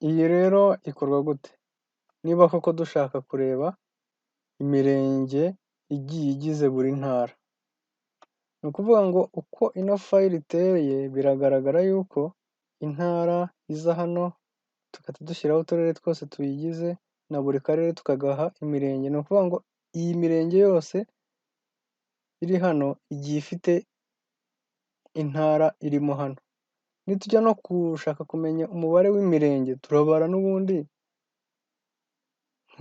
Iyi rero ikorwa gute? Niba koko dushaka kureba imirenge igiye igize buri ntara, ni ukuvuga ngo uko ino file iteye, biragaragara yuko intara iza hano, tugahita dushyiraho uturere twose tuyigize na buri karere tukagaha imirenge. Ni ukuvuga ngo iyi mirenge yose iri hano igiye ifite intara irimo hano. Nitujya no gushaka kumenya umubare w'imirenge, turabara n'ubundi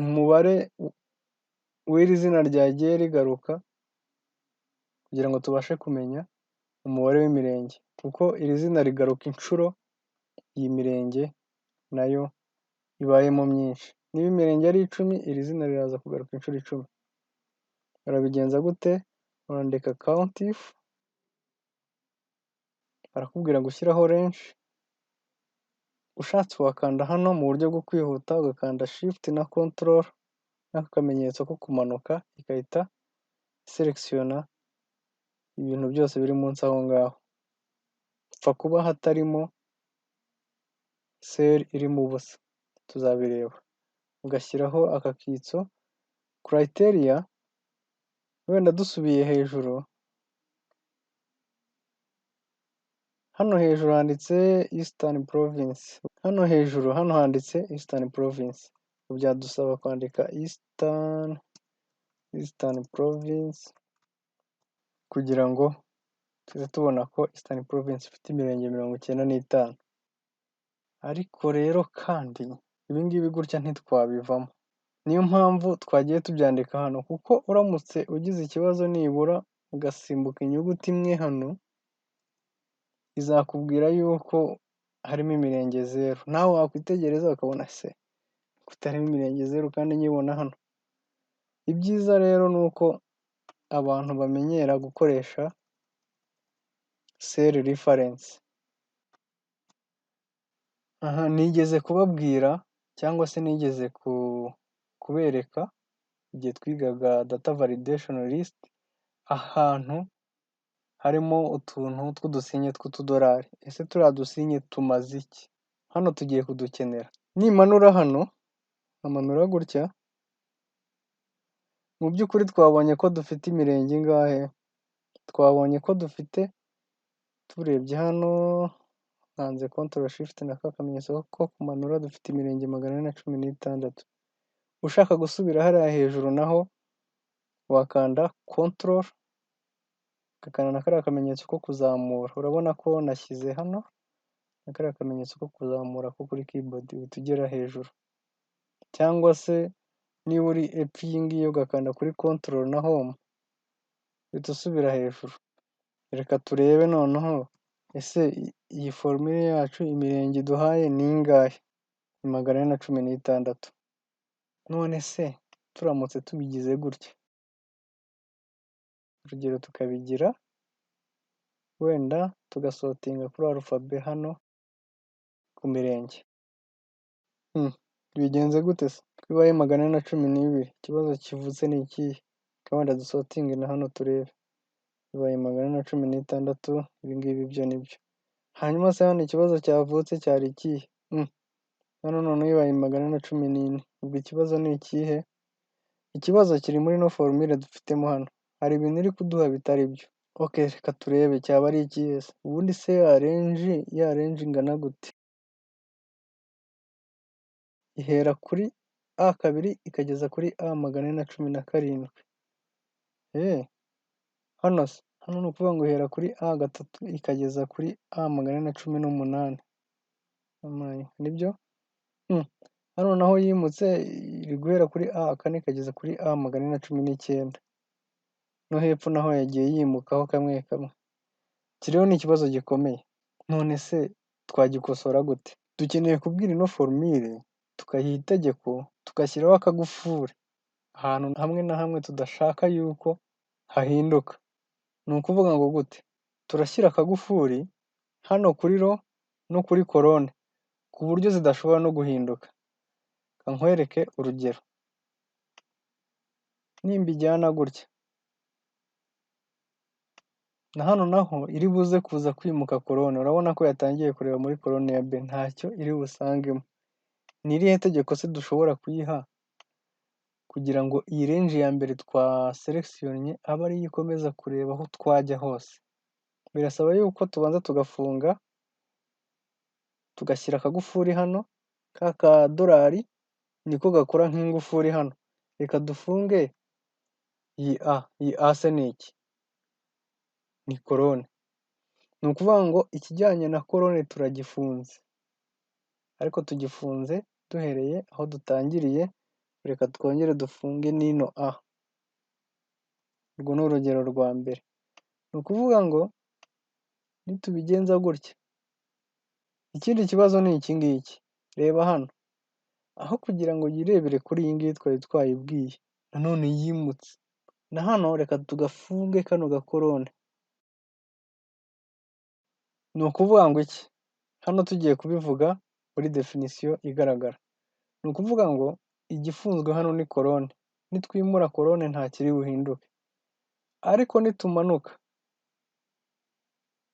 umubare w'iri zina ryagiye rigaruka kugira ngo tubashe kumenya umubare w'imirenge, kuko iri zina rigaruka inshuro iyi mirenge nayo ibayemo myinshi. Niba imirenge ari 10, iri zina riraza kugaruka inshuro 10. Urabigenza gute? Urandika COUNTIF, barakubwira gushyiraho range, ushatse wakanda hano mu buryo bwo kwihuta, ugakanda Shift na Control n'aka kamenyetso ko kumanuka, igahita iselectionna ibintu byose biri munsi aho ngaho, pfa kuba hatarimo cell irimo ubusa, tuzabireba. Ugashyiraho aka kitso, criteria, wenda dusubiye hejuru, hano hejuru handitse Eastern Province, hano hejuru hano handitse Eastern Province, byadusaba kwandika Eastern Province kugira ngo tuze tubona ko Eastern Province ifite imirenge 95. Ariko rero kandi ibi ngibi gutya ntitwabivamo, niyo mpamvu twagiye tubyandika hano, kuko uramutse ugize ikibazo nibura ugasimbuka inyuguti imwe hano, izakubwira yuko harimo imirenge 0, nawe wakwitegereza ukabona se kutarimo imirenge 0 kandi nyibona hano. Ibyiza rero ni uko abantu bamenyera gukoresha cell reference. Aha nigeze kubabwira cyangwa se nigeze kubereka igihe twigaga data validation list, ahantu harimo utuntu tw'udusinye tw'utudolari. Ese turiya dusinye tumaze iki? Hano tugiye kudukenera. Nimanura hano, nkamanura gutya, mu by'ukuri twabonye ko dufite imirenge ingahe? Twabonye ko dufite, turebye hano, nkanze Control Shift na ka kamenyetso ko kumanura, dufite imirenge 416. Ushaka gusubira hariya hejuru naho wakanda Control, ugakanda na kariya kamenyetso ko kuzamura. Urabona ko nashyize hano na kariya kamenyetso ko kuzamura ko kuri keyboard, uhita ugera hejuru. Cyangwa se niba uri epfo iyi ngiyi ugakanda kuri Control na Home, uhita usubira hejuru. Reka turebe noneho, ese iyi formule yacu imirenge iduhaye ni ingahe? Ni 416. None se turamutse tubigize gutya, urugero tukabigira wenda tugasortinga kuri alphabet hano ku mirenge, bigenze gute se? Ko ibaye 412, ikibazo kivutse ni ikihe? Reka wenda dusortinge na hano turebe, bibaye 416, ibi ngibi byo ni byo. Hanyuma se hano ikibazo cyavutse cyari ikihe? Hano noneho ibaye 414, ubwo ikibazo ni ikihe? Ikibazo kiri muri ino formule dufitemo hano, hari ibintu iri kuduha bitari byo. Ok, reka turebe cyaba ari ikihe se? Ubundi se ya range ingana gute? Ihera kuri A2 ikageza kuri A417. Hano se? Hano ni ukuvuga ngo ihera kuri A3 ikageza kuri A418. Nibyo? Hano naho yimutse iri guhera kuri A4 ikageza kuri A419. No hepfo naho yagiye yimukaho kamwe kamwe. Iki rero ni ikibazo gikomeye. None se twagikosora gute? Dukeneye kubwira ino formule, tukayiha itegeko, tugashyiraho akagufuri ahantu hamwe na hamwe tudashaka yuko hahinduka. Ni ukuvuga ngo gute? Turashyira akagufuri hano kuri row no kuri colonne ku buryo zidashobora no guhinduka. Reka nkwereke urugero. Nimbijyana gutya, na hano naho iri buze kuza kwimuka colonne, urabona ko yatangiye kureba muri colonne ya B, ntacyo iri busangemo. Ni irihe tegeko se dushobora kuyiha kugira ngo iyi range ya mbere twaselectionnye abe ariyo ikomeza kureba aho twajya hose? Birasaba yuko tubanza tugafunga, tugashyira akagufuri hano, ka kadorari niko gakora nk'ingufuri hano. Reka dufunge iyi a, iyi a se ni iki? Ni colonne. Ni ukuvuga ngo ikijyanye na colonne turagifunze, ariko tugifunze duhereye aho dutangiriye. Reka twongere dufunge n'ino a. Urwo ni urugero rwa mbere. Ni ukuvuga ngo nitubigenza gutya, ikindi kibazo ni iki ngiki. Reba hano, aho kugira ngo yirebere kuri iyi ngiyi twari twayibwiye, nanone yimutse. Na hano reka tugafunge kano gacolonne. Ni ukuvuga ngo iki? Hano tugiye kubivuga muri définition igaragara. Ni ukuvuga ngo igifunzwe hano ni colonne. Nitwimura colonne nta kiri buhinduke. Ariko nitumanuka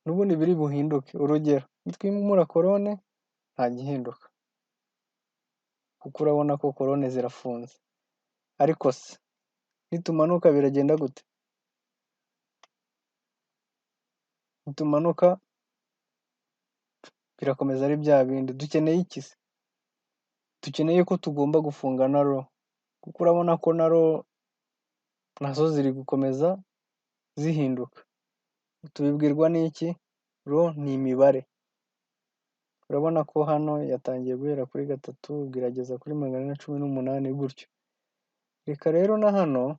n'ubundi biri buhinduke. Urugero, nitwimura colonne nta gihinduka, kuko urabona ko colonne zirafunze. Ariko se nitumanuka biragenda gute? Nitumanuka birakomeza ari bya bindi. Dukeneye iki se? Dukeneye ko tugomba gufunga na row, kuko urabona ko na row nazo ziri gukomeza zihinduka. Tubibwirwa n'iki? Row ni imibare. Urabona ko hano yatangiye guhera kuri 3 ubwo irageza kuri 418 gutyo. Reka rero na hano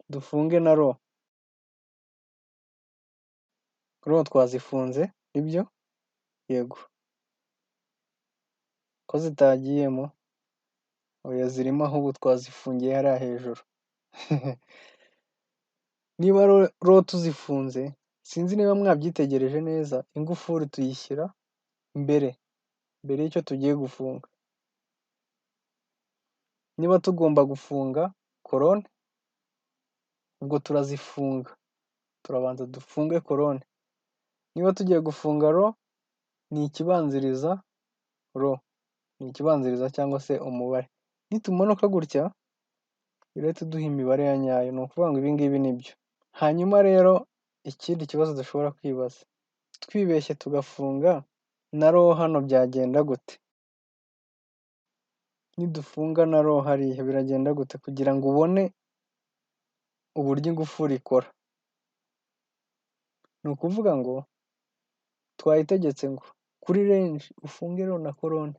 dufunge na row. Row twazifunze, nibyo? Yego. Ko zitagiyemo? Oya, zirimo ahubwo twazifungiye hariya hejuru. Niba row tuzifunze, sinzi niba mwabyitegereje neza, ingufuri tuyishyira mbere, mbere y'icyo tugiye gufunga. Niba tugomba gufunga colonne, ubwo turazifunga, turabanza dufunge colonne. Niba tugiye gufunga row, ni ikibanziriza row, ni ikibanziriza cyangwa se umubare. Nitumanuka gutya, birahita iduha imibare ya nyayo, ni ukuvuga ngo ibi ngibi ni byo. Hanyuma rero ikindi kibazo dushobora kwibaza, twibeshye tugafunga na row hano byagenda gute? Nidufunga na row hariya biragenda gute kugira ngo ubone uburyo ingufuri ikora? Ni ukuvuga ngo twayitegetse ngo kuri range ufunge row na colonne,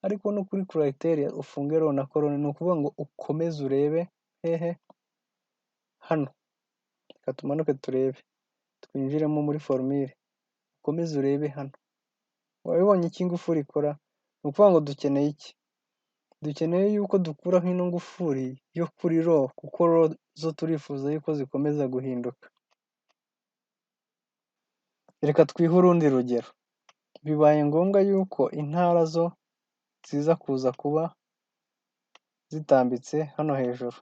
ariko no kuri criteria ufunge row na colonne. Ni ukuvuga ngo ukomeze urebe hehe? Hano. Reka tumanuke turebe, twinjiremo muri formule, ukomeze urebe hano. Wabibonye icyo ingufuri ikora? Ni ukuvuga ngo dukeneye iki? Dukeneye yuko dukuraho ino ngufuri yo kuri row, kuko row zo turifuza yuko zikomeza guhinduka. Reka twihe urundi rugero. Bibaye ngombwa yuko intara zo ziza kuza kuba zitambitse hano hejuru,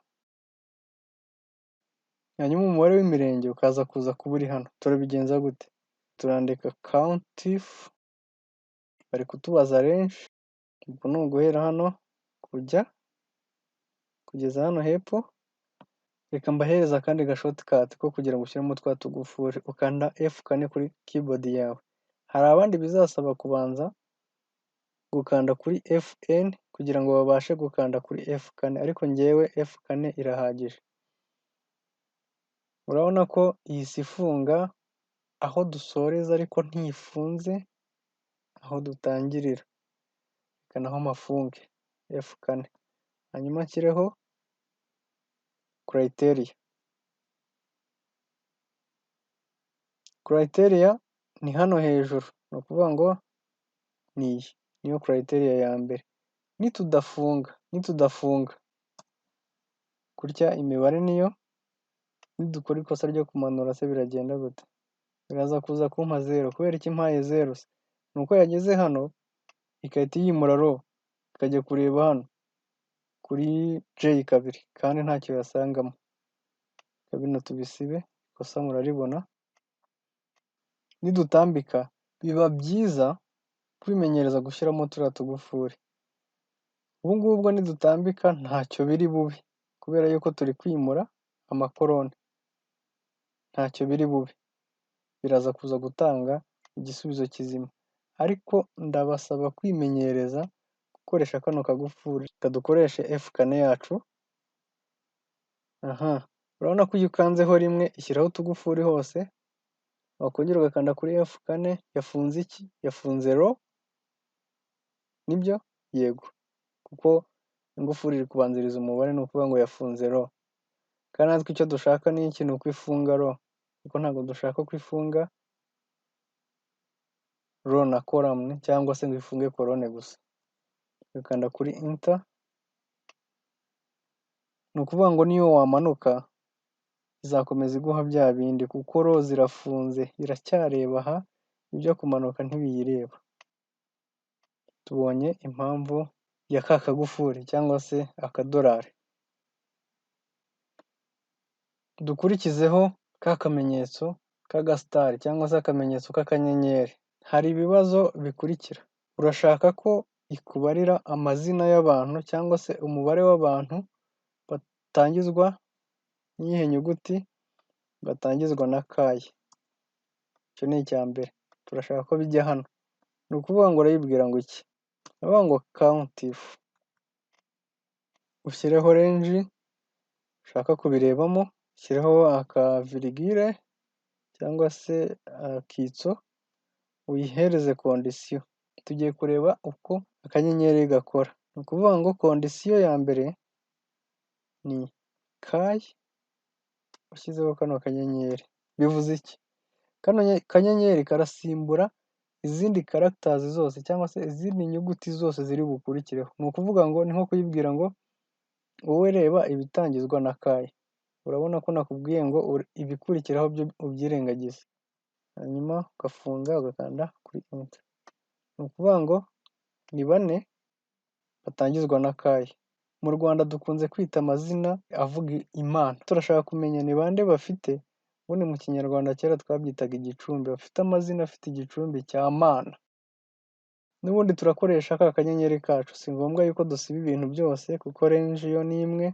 hanyuma umubare w'imirenge ukaza kuza kuba uri hano. Turabigenza gute? Turandika COUNTIF, bari kutubaza range, ubwo ni uguhera hano kujya kugeza hano hepfo. Reka mbahereze akandi ga shortcut ko kugira ngo ushyiremo twa tugufuri, ukanda F4 kuri keyboard yawe. Hari abandi bizasaba kubanza gukanda kuri Fn kugira ngo babashe gukanda kuri F4, ariko njyewe F4 irahagije. Urabona ko ihise ifunga aho dusoreza ariko ntifunze aho dutangirira. Reka naho mpafunge F4, hanyuma nshyireho criteria. Criteria ni hano hejuru, ni ukuvuga ngo ni iyi niyo criteria ya mbere. Nitudafunga gutya imibare niyo, nidukora ikosa ryo kumanura se biragenda gute? Biraza kuza kumpa zeru. Kubera iki impaye zeru se? Ni uko yageze hano igahita yimura row, ikajya kureba hano kuri J2 kandi ntacyo yasangamo. Reka bino tubisibe, ikosa muraribona. Nidutambika biba byiza kwimenyereza gushyiramo turiya tugufuri. Ubu ngubu bwo nidutambika ntacyo biri bube, kubera yuko turi kwimura amacolonne, ntacyo biri bube, biraza kuza gutanga igisubizo kizima. Ariko ndabasaba kwimenyereza gukoresha kano kagufuri. Reka dukoreshe F4 yacu. Aha urabona ko iyo ukanzeho rimwe ishyiraho utugufuri hose, wakongera ugakanda kuri F4, yafunze iki? Yafunze row, nibyo? Yego, kuko ingufuri iri kubanziriza umubare, ni ukuvuga ngo yafunze row. Kandi natwe icyo dushaka ni iki? Ni uko ifunga row, kuko ntabwo dushaka ko ifunga row na column cyangwa se ngo ifunge colonne gusa. Ugakanda kuri Enter, ni ukuvuga ngo niyo wamanuka izakomeza iguha bya bindi, kuko row zirafunze, iracyareba aha, ibyo kumanuka ntibiyireba. Tubonye impamvu ya ka kagufuri cyangwa se akadolari. Dukurikizeho ka kamenyetso k'agastar cyangwa se akamenyetso k'akanyenyeri. Hari ibibazo bikurikira: urashaka ko ikubarira amazina y'abantu cyangwa se umubare w'abantu batangizwa n'iyihe nyuguti? Batangizwa na K. Icyo ni icya mbere, turashaka ko bijya hano. Ni ukuvuga ngo urayibwira ngo iki? Uravuga ngo COUNTIF, ushyireho range ushaka kubirebamo, ushyireho akavirgule cyangwa se akitso, uyihereze condition. Tugiye kureba uko akanyenyeri gakora. Ni ukuvuga ngo condition ya mbere ni K ushyizeho kano kanyenyeri. Bivuze iki? Kano kanyenyeri karasimbura izindi characters zose cyangwa se izindi nyuguti zose ziri bukurikireho. Ni ukuvuga ngo ni nko kuyibwira ngo wowe reba ibitangizwa na K. Urabona ko nakubwiye ngo ibikurikiraho byo ubyirengagize. Hanyuma ugafunga ugakanda kuri Enter. Ni ukuvuga ngo ni bane batangizwa na K. Mu Rwanda dukunze kwita amazina avuga Imana. Turashaka kumenya ni bande bafite, ubundi mu Kinyarwanda kera twabyitaga igicumbi, bafite amazina afite igicumbi cya Mana. N'ubundi turakoresha ka kanyenyeri kacu, si ngombwa yuko dusiba ibintu byose kuko range yo ni imwe,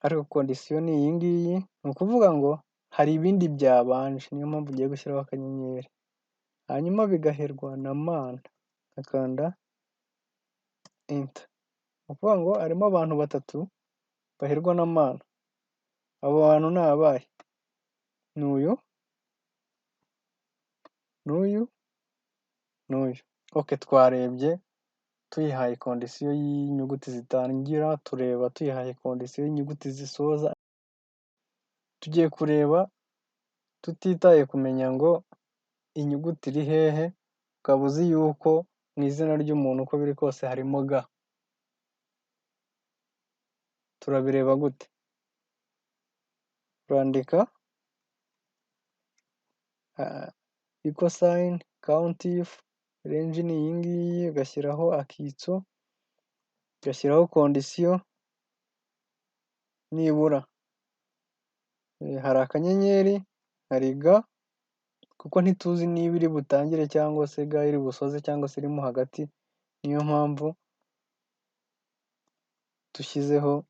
ariko condition ni iyi ngiyi, ni ukuvuga ngo hari ibindi byabanje, niyo mpamvu ugiye gushyiraho akanyenyeri. Hanyuma bigaherwa na Mana, ugakanda Enter. Ni ukuvuga ngo harimo abantu batatu baherwa na Mana. Abo bantu ni abahe? Ni uyu, n'uyu, n'uyu. Okay, twarebye tuyihaye condition y'inyuguti zitangira, tureba tuyihaye condition y'inyuguti zisoza, tugiye kureba tutitaye kumenya ngo inyuguti iri hehe, ukaba uzi yuko mu izina ry'umuntu uko biri kose harimo G. Turabireba gute? Urandika equal sign, COUNTIF, range ni iyi ngiyi, ugashyiraho akitso, ugashyiraho condition, nibura hari akanyenyeri, hari G, kuko ntituzi niba iri butangire cyangwa se G iri busoze cyangwa se irimo hagati, niyo mpamvu dushyizeho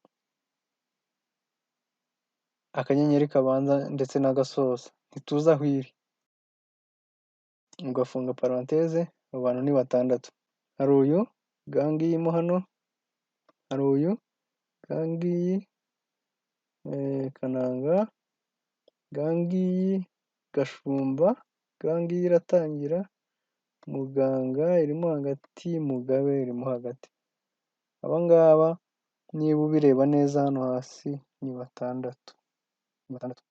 akanyenyeri kabanza ndetse n'agasoza, ntituzi aho iri. Ugafunga parenthèse, abo bantu ni batandatu. Hari uyu, G ngiyi mo hano, hari uyu, G ngiyi, Kananga, G ngiyi, Gashumba, G ngiyi iratangira, Muganga irimo hagati, Mugabe irimo hagati. Aba ngaba niba ubireba neza hano hasi ni batandatu, ni batandatu.